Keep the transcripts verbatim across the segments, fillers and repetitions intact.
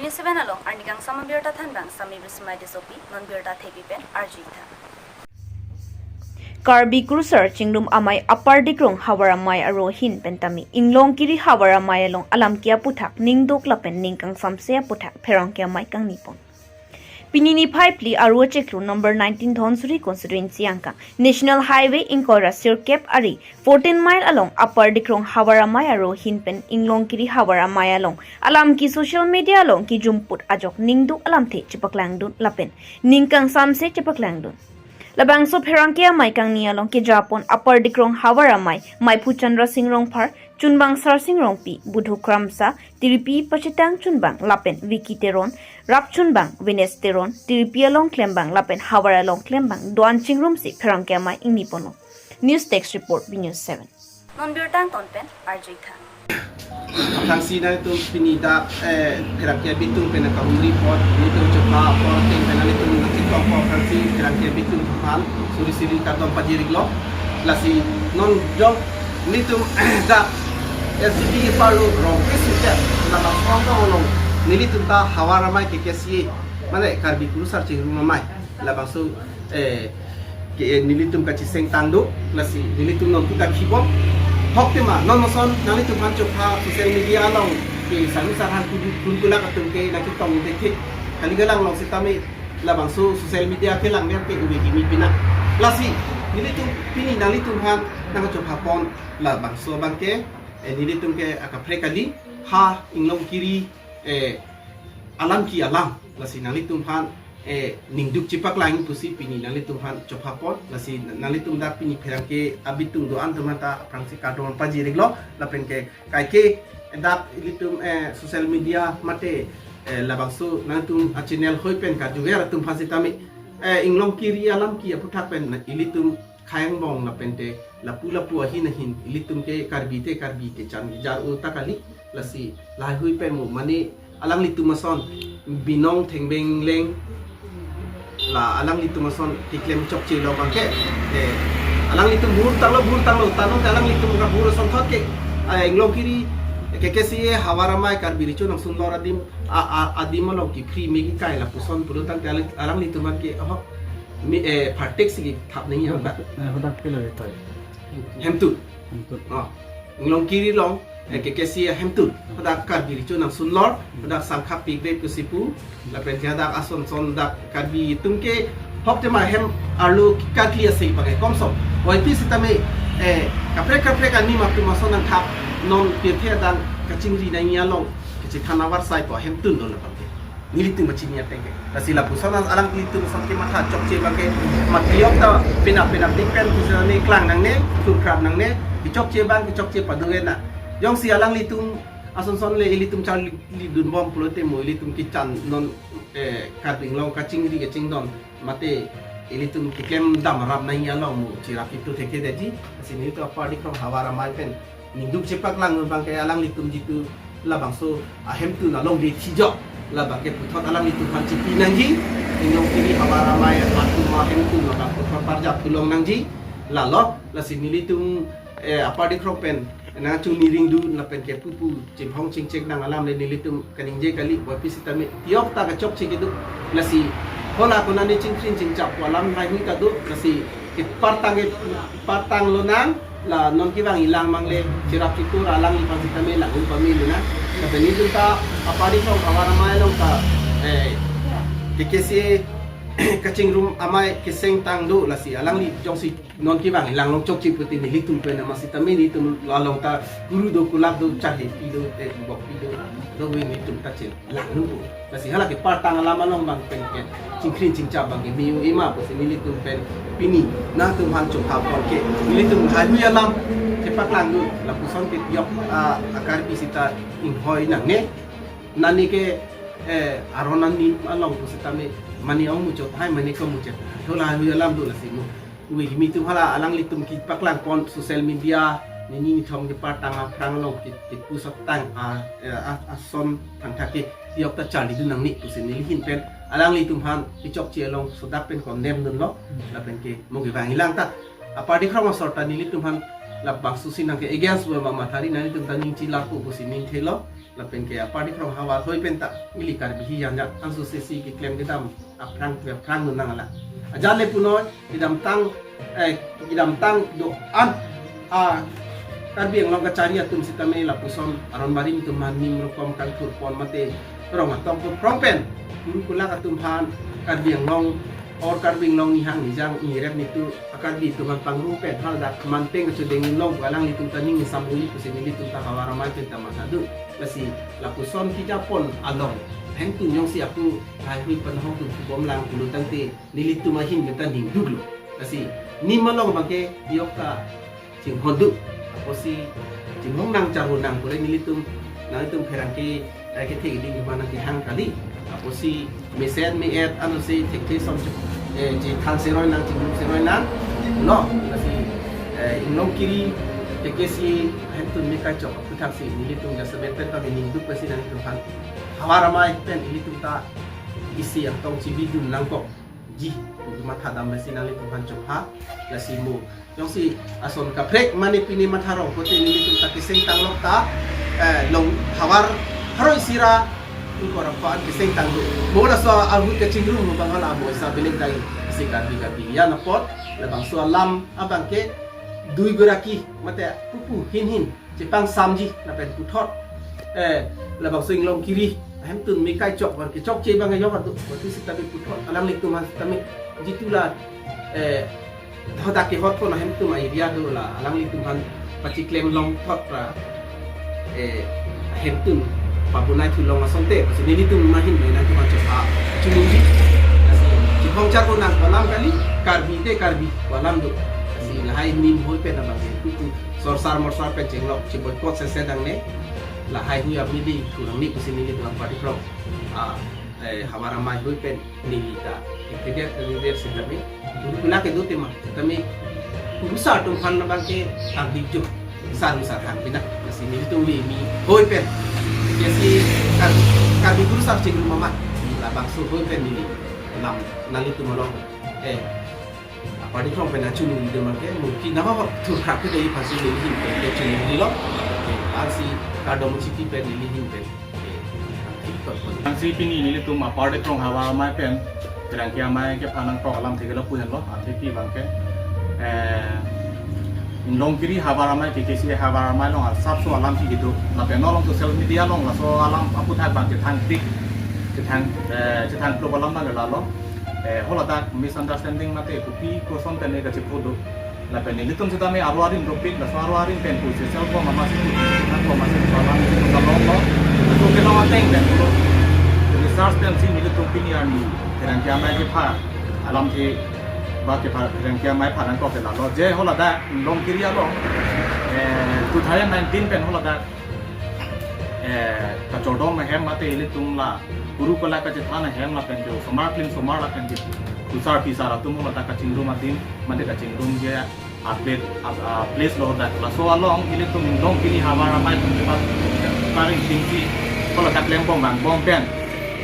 Seven along arni kangsam abirta thanbang Sami Bismai Tissopi, non birta thepi pen arjuitha. Karbi Kurusar Chingrum Amei Upper Dikrong Havar Amei aro ahin pen tame Inglongkiri Havar Amei along alam ke aputhak ningduk lapen ning kangsamse aputhak pherangke amei kangnipon. Pini niphai phli aro chiklo number nineteen Dhansiri constituency angkang National Highway ingkoi ra sirkep ari fourteen mile along Upper Dikrong Havar Amei aro ahin pen Inglongkiri Havar Amei along alam ke social media along kejumput ajok ningduk alamthe chepaklangdun lapen ning kangsamse chepaklangdun. Labangso pherangke amei kangni along kejapon Upper Dikrong Havar Amei, Meiphu Chandra Sing Rongphar, chunbang Sarsing Rongpi, Budhu Kramsa, tiripi pachitang chunbang lapen Vicky Teron, rap chunbang Vines Teron, tiripi along klembang lapen havar along klembang do-an chingrumsi pherangke amei ingniponlo. News Desk Report, B News seven. Non birta angton pen arjuitha. Aphrangsi nangtum pini dak, eh, pherangke abitung pen kahumri apot, nelitum chopha apot, ateng pen nelitum nangchetong apot aphrangsi pherangke abitung aphan suri suri kardom pajir-iklo. Lasi non jong nelitum dak S G B parlo rong kesuket, labangso along nelitum ta Havar Amei K K C A, mane Karbi Kurusar Chingrum Amei, labangso, eh, ke, eh, nelitum kacheseng tangduk, lasi nelitum non kita kibom. Hok tema, non moson nanglitum aphan chopha social media along ke sanu sarhan kudu kun kulak atum ke nangchetong thekthek. Kali galang along sitame labangso social media kelang ner ke ove kimi pina. Lasi nelitum pini nanglitum aphan nangchophapon labangso abangke, eh, nelitum ke akaprek kali ha Inglongkiri, eh, alam ke alam, lasi nanglitum aphan, eh, ningduk chepaklang pusi pini nanglitum aphan chophapon, lasi nanglitum dak pini pherangke abitung do-an atum aphanta aphrangsi kardom pajir-iklo, lapen ke kaike dak ilitum, eh, social media mate, eh, labangso nangtum a-channel hoi pen karjuver atum aphan sitame, eh, Inglongkiri alam ke aputhak pen ilitum khei angbong lapen te lapu lapu ahin ahin ilitum ke Karbi te Karbi kechan kejar uta kali, lasi lahai hui pen mo mane alanglitum ason binong thengbeng leng la alanglitum ason keklem chokchelo abangke, eh, alanglitum bur tanglo bur tanglo tanglo te alanglitum kabur asonthot ke, eh, Inglongkiri K K C A Havar Amei Karbi Recho Nangsunlor adim a, a, adim along ke free me kekai lapuson pulo tangte alang, alanglitum ke, oh, mi, eh, phartek si kethap nangji hang ta. Eh, hadak pilo ito. Hemtun. Hemtun. Oh, Inglongkiri along, eh, K K C A hemtun. Hadak Karbi Recho Nangsunlor, hadak sangkap pibep ke sipu, lapen ke hadak ason son dak Karbi atum ke hok tema hem arlo karkli ase abangke komso. Waipi sitame, eh, kaprek kaprek ani matum ason nangthap non pirthe adang kachingri nangji along kachethan avarsai pu hemtun do lapen ke. Nelitum machini ateng ke. Lasi lapuson alanglitum ason kematha chokche abangke, matliok ta pina pina dik pen pusi ne klang nangne, thurkhrap nangne, kechokche abang, kechokche padu-e na. Jongsi alanglitum ason son le ilitum charlidun bom pulote mo ilitum kechan non, eh, karding along kachingri kachingdon mate ilitum keklem dam rap nangji along mo cherap itu thekthedetji. Lasi nelitum Upper Dikrong Havar Amei pen ningduk chepaklangdun abangke alanglitum jitu labangso ahemtun along de thijok, labangke puthot alanglitum aphan chipi nangji, Inglongkiri Havar Amei atum ahemtun labang puthot parjap pulong nangji, lalo, lasi nelitum, eh, Upper Dikrong pen nangchuni ringdun lapen ke pupu chimhong chingchek nang alam le nelitum kaningje kali, waipi sitame tiok ta kachokche kedo, lasi hala konane chingkrin chingchap pu alam lahai ta do, lasi kepartang ke, partang lonang, la non kevang ilang mangle cherap chitur alangliphan sitame lang-un pame lonang. Lapen nelitum ta Upper Dikrong Havar Amei along ta, eh, K K C A kachingrum amei keseng tang do, lasi alangli jongsi non kevang ilang long chokche puti nelitum pen ama sitame nelitum along ta guru do kulak do charhe pi do, eh, bok pi do, do we nelitum ta chel lang nunggu. Lasi hala kepartang alam along abang pen ke chingkrin chingchap abangke me-ong-e ma pusi nelitum pen pini nangtum aphan chophapon ke nelitum lahai hui alam chepaklangdun lapuson ke yok, ah, a-Karbi sita inghoi nangne. Nani ke, eh, aron ani along pusitame mane ong muchot hai mane ko muchot. Thola hui alam do lasi mo. Ui, kimi tum hala alanglitum kepaklangpon social media, nini nithom kepartang aphrang along ke, kepu sotang a, eh, a, ason thangthak ke yok ta charlidun nangne pusi neli ahin pen alanglitum aphan kechokche along sodak pen condemn dunlo, lapen ke mo kevang ilang ta. Upper Dikrong asor ta nelitum aphan labangso si nang ke against pu ma mathari nanglitum ta ning chilarpo pusi ning thelo. Lapen ke apar Dikrong havar hoi pen ta ili Karbi hi janjak ansu sesi keklem kedam aphrang aphrang nang ala. Ajat le punoi kedamtang, eh, kedamtang do-an a Karbi Anglong kachari atum sitame lapuson aron barim atum aphan nim rokom kangthur pon mate rong atong pon phrong pen, guru kulak atum aphan, Karbi Anglong or Karbi Anglong nihang nijang nirep nitu a Karbi atum aphan pangrum pen hal dak manteng kachudeng long alanglitum ta ning samui pusi nelitum ta havar amei pen ta matha do. Lasi lapuson kijapon along hemtun jongsi aku haihui pen hong tum bom lang pulo tangte nelitum ahin pen ta ning duklo. Lasi nim along abangke yok ta chinghon do. Apotsi chinghon nang charhon nang pule nelitum, nanglitum pherangke, eh, kethe keding atum aphan nangkehang kali. Apotsi mesen me-et ansi thekthe som chuk, eh, chithan seroi nang, chingrum seroi nang. Lo, lasi, eh, Inglongkiri, K K C A hemtun me kaichok aputhaksi nelitum jasemet pen kami ning duk pensi nanglitum aphan havar amei pen ilitum ta isi atong chibidun nangkok ji, nelitum matha dam pensi nanglitum aphan chokha. Lasi mo jongsi ason kaprek mane pine matha rong kote nelitum ta keseng tanglok ta, eh, long havar haroi sira ingkoi ra phan keseng tanglo. Mo laso ahut kachingrum mo bang hala mo isa beleng dai isi Karbi Karbi ya napot labangso alam abangke dui goraki mate pupu hin hin chepangsamji lapen puthot, eh, labangso Inglongkiri hemtun me kaichok bar kechokche abang yok adu, waktu sitame puthot alanglitum aphan sitame jitu la, eh, hodak kehot pon hemtun area do la alanglitum aphan pachiklem long thot ra, eh, hemtun pabunai thu long asonte pusi nelitum ahin pen nangtum aphan chokha chuniji. Lasi chibong charko nang alam kali, Karbi te Karbi alam do. Lasi lahai nim hoi pen abangke pupu sorsar morsar pen chenglok chiboikot sese dangne. Lahai hui amidi thurang ni pusi nelitum apar Dikrong, ah, eh, havar amei hui pen neli ta ikeder ikeder sitame guru kulak kedo tema sitame kurusar atum aphan abangke tangdik jo saru sarhan pina. Lasi nelitum le mi hoi pen, lasi Kar-, Karbi kurusar chingrum mama labangso hoi pen neli lam nanglitum along, eh, apar Dikrong pen achunu video make mungkin nama thur khak ke dei pasi neli hin pen ke chunu neli lo. Ansi kardom chipi pen neli hin pen. Ansi pini nelitum apar Dikrong havar amei pen pherangke amei kephan nangkok alam thek lo pu henlo, athe pi abangke, eh, Inglongkiri havar amei, K K C A havar amei along asapso alam si kedo. Lapen along social media along laso alam aputhak abang chethang tik, chethang, eh, chethang klop alam abang lalo. Eh, holadak misunderstanding mate kopi koson pen ne kachepho do. Lapen nelitum sitame aro arim dopik, laso aro arim pen pu sesel ko mama si pu, nang ko mama si pu, mama si pu kalong lo. Laso kelong ateng pen pulo. Research pen si nelitum pini arni pherangke amei kepha alamthe ba kepha pherangke amei pha nangkok ke lalo. Je holadak Inglongkiri along, eh, two thousand nineteen pen holadak, eh, kachordom ahem mate ilitum la guru kulak kachethan ahem lapen ke osomar klim somar lapen ke kusar pisar atum holadak kachingrum adim mate kachingrum je a place, a, a place lo dak. Laso along ilitum Inglongkiri havar amei atum kepat paring tingsi holadak klembom vangbom pen,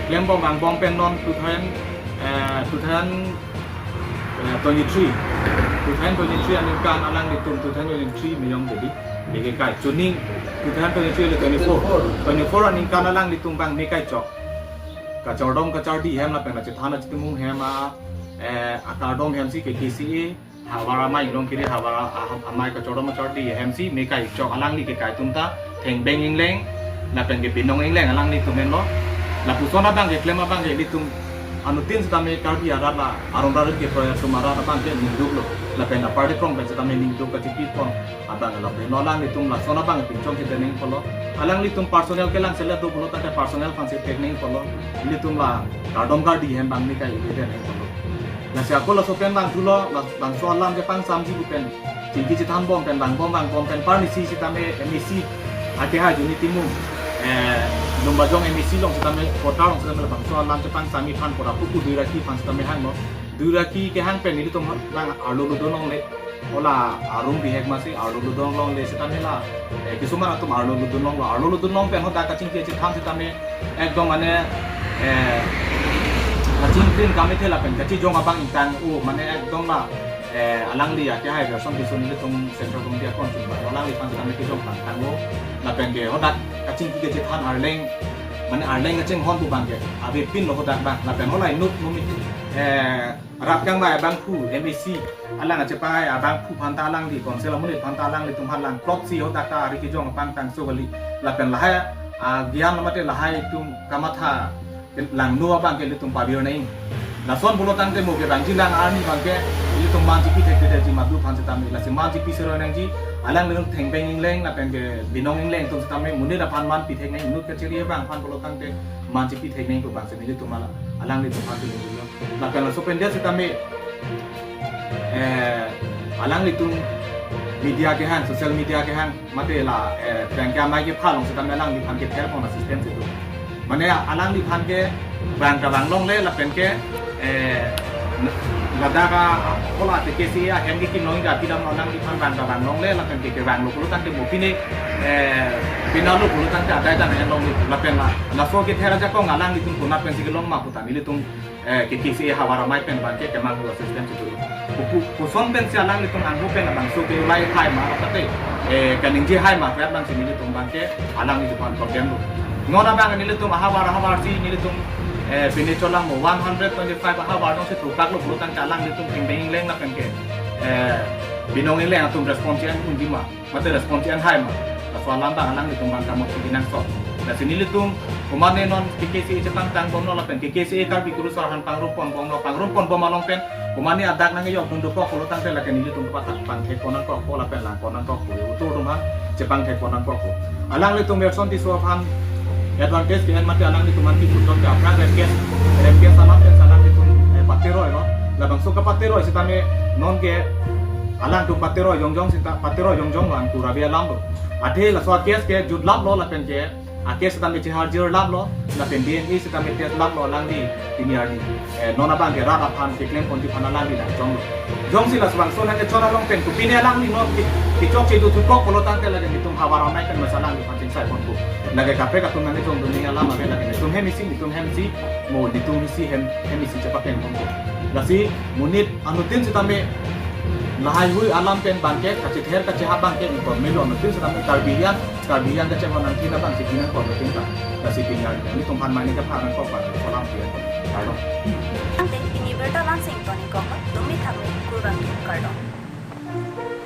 klembom vangbom pen non two thousand, eh, two thousand, eh, twenty-three, two thousand twenty-three aningkan alanglitum two thousand twenty-three miyong jadi bege kai chuning two thousand twenty-three le twenty-four, twenty-four aningkan alanglitum abang me kaichok kachordom kachardi hem lapen kachethan achitimung hem a, eh, akardom hem si K K C A havar amei, Inglongkiri havar a-, a-, amei kachordom kachardi hem si me kaichok alangli kekai atum ta thengbeng ingleng lapen ke binong ingleng alanglitum henlo. Lapuson abang keklem abang ke ilitum anuttin sitame Karbi arat la aron arat ke proyek atum arat abang ke ningduk lo. Lapen apar Dikrong pen sitame ningduk kachipi pon abang lapen lo alanglitum lason abang pinchong kedeneng pulo. Alanglitum personal kelang selet do pulo ta ke personal aphan si tekneng pulo. Ilitum la kardom kardi hem abang me kai ilitum deneng pulo. Lasi ako laso pen abang thulo, la-, labangso alam kepangsamji pu pen chingki chethanbom pen vangbom vangbom pen parnisi sitame M A C ake ha juni timung, eh, Lumbajong M A C along sitame, kota along sitame labangso alam kepangsam aphan pura pupu dui rakhi aphan sitame hanglo. Dui rakhi kehang pen nelitum abang arlo ludon longle. Hala arum bihek masi arlo ludon longle sitame la, eh, kisuman atum arlo ludon longlo, arlo ludon long pen hodak kachingki chethan sitame ekdom mane, eh, kachingkrin kamethe lapen kachijong abang ingtang o mane ekdom la Eh, alangli akehai Gerson Tisso nelitum Central Committee akon chunbang, alangliphan sitame kejong pangtanglo, lapen ke hadak kachingki kachethan arleng, mane arleng kachinghon pu abangke avepinlo hadak abang, lapen halahei inut mumit, eh, rat kangmai abangphu M A C, alang achepai abangphu aphanta alangli, council amonit aphanta alanglitum aphan langplotsi hadak ta ari kejong apangtangso kali, lapen lahai, ah, gyan mate lahai atum kamatha langno abangke ilitum pavir nang. Lason pulo tangte mo kevangji lang arni abangke ilitum man chipi thekthedetji, madu aphan sitame, lasi man chipi seroi nangji, alanglitum thengbeng ingleng lapen ke binong ingleng atum sitame monit aphan man pi thek nang, inut kachiri abang aphan pulo tangte man chipi thek nang pu abangsi nelitum ala, alanglitum aphan si nelitum. Lapen laso pen dia sitame, eh, alanglitum media kehang, social media kehang, mate la, eh, bang ke amei kepha along sitame alangliphan kether pon a-system si do. Mane alangliphan ke bang ta bang longle lapen ke, eh, ladak a kola te K C A ahem kekim long ga pidam alangliphan bang ta bang longle lapen ke kevanglo pulo tangte mo pine, eh, pinalo pulo tangte adai ta nang longle lapen la, laso kether ajakong alanglitum konat pensi kelong ma pu ta nelitum, eh, ke K C A havar amei pen abangke kemanghu a-system si do. Pu, pu, puson pensi alanglitum anghu pen abangso ke ulai hai ma, tate, eh, kaningje hai ma, kaya abangsi nelitum abangke alanglitum aphan problem lo. Non abang nelitum ahavar ahavar si nelitum, eh, pine cholang mo one hundred twenty-five ahavar jongsi thupaklo pulo tangte alanglitum thengbeng ingleng lapen ke, eh, binong ingleng atum response en unji ma, mate response en hai ma. Laso alam abang alanglitum abang kamot si kenangsot. Lasi nelitum, komane non ke K C A chepangtang bomlo lapen ke K C A Karbi Kurusar aphan pangrum pon bomlo, pangrum pon bom along pen komane adak nangkejok dun dokok pulo tangte lake nelitum pathak pangthek pon nangkokpo lapen lang pon nangkokpo, utur atum aphan chepangthek pon nangkokpo. Alanglitum Gerson Tisso aphan advantage ke-en mate alanglitum aphan kepuchot ke aphrang rape case, rape case alam pen alanglitum, eh, pateroilo. Labangso kapateroi sitame non ke alangtum pateroi jongjong sita, pateroi jongjong lo, angkur ave alam lo. Athe laso a-case ke jutlaplo lapen ke a-case sitame cheharjirlaplo lapen D N A sitame testlaplo alangli pini arni. Eh, non abangke rat aphan keklem ponji aphan alangli nangchonglo. Jongsi laso bangso nangkechon along pen kopine alangli non ke, kechokche do thukok pulo tangte lake nelitum havar amei pen masa alangliphan chingsai ponpo. Lake kaprek atum nangkechong dun ning alam ave, lake nelitum hem isi, nelitum hem isi, mo nelitum isi hem, hem isi chepaklem ponpo. Lasi monit anuttin sitame lahaihui alam pen abangke kachether kacheha abangke ingkoi melo, anuttin sitame Karbi Anglong, Karbi Anglong kachehon nangthin abangsi thin nangkok anuttin ta. Lasi pini arni nelitum aphan mane kapha nangkok abang, salam pia. Kardom. Ante pini birta langsing toni kok, dumi thakme kurang kardom.